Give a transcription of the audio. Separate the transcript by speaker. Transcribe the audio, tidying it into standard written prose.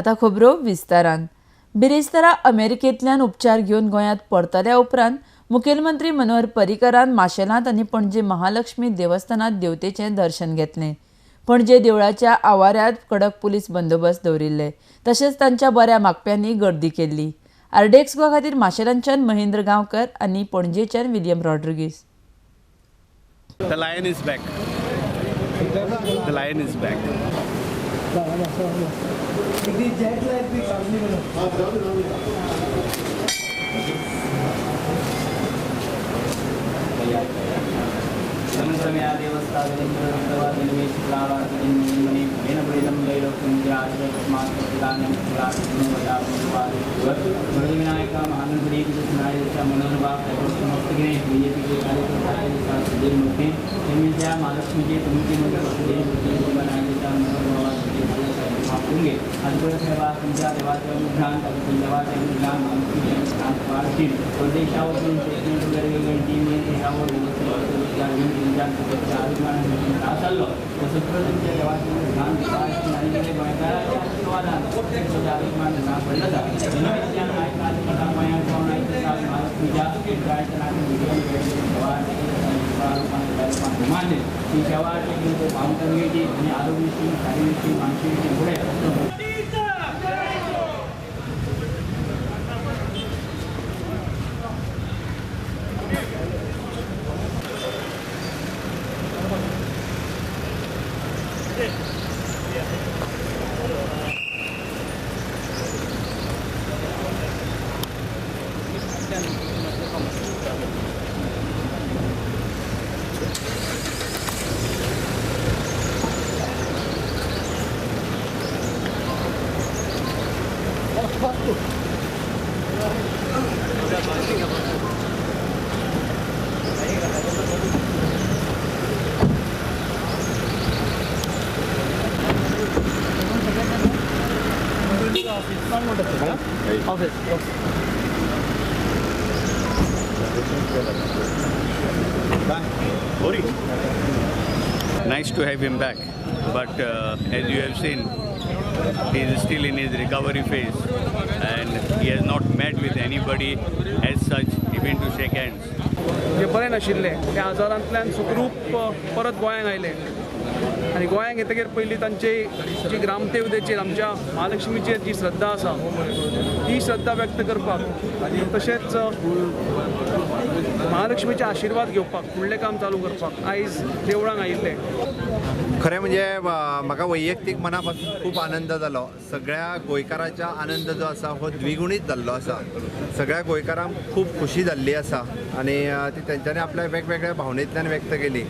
Speaker 1: आतां खबरो विस्तारान. बिरेस्तारा अमेरिकेंतल्यान उपचार घेवन गोंयांत परतल्या उपरांत मुखेलमंत्री मनोहर पर्रीकरान माशेलांत आनी पणजे महालक्ष्मी देवस्थानांत देवतेचें दर्शन घेतलें. पणजे देवळाच्या आवारांत कडक पुलीस बंदोबस्त दवरिल्ले, तशेंच तांच्या बऱ्या मागप्यांनी गर्दी केल्ली. आरडीएक्स गोवा खातीर माशेलांच्यान महेंद्र गांवकर आनी पणजेच्यान William Rodrigues.
Speaker 2: The lion is back. The lion is back. Nice to have him back, but as you have seen, he is still in his recovery phase and he has not met with anybody as such, even to shake hands.
Speaker 3: जे बरें नाशिल्ले त्या आजारांतल्यान सुखरूप परत गोंयांत आयले आनी गोंयांत येतकीर पयलीं तांची जी ग्रामदेवतेचेर आमच्या महालक्ष्मीचेर जी श्रद्धा आसा ती श्रद्धा व्यक्त करपाक आनी तशेंच महालक्ष्मीचे आशिर्वाद घेवपाक फुडलें काम चालू करपाक आयज देवळांक आयिल्ले.
Speaker 4: खरें म्हणजे म्हाका वैयक्तीक मना पासून खूब आनंद जालो. सगळ्या गोंयकारांच्या आनंद जो आसा हो द्विगुणीत जाल्लो आसा. सगळ्या गोंयकारांक खूब खुशी जाल्ली आसा आनी ती तेंच्यांनी आपल्या वेगवेगळ्या भावनेंतल्यान व्यक्त केली.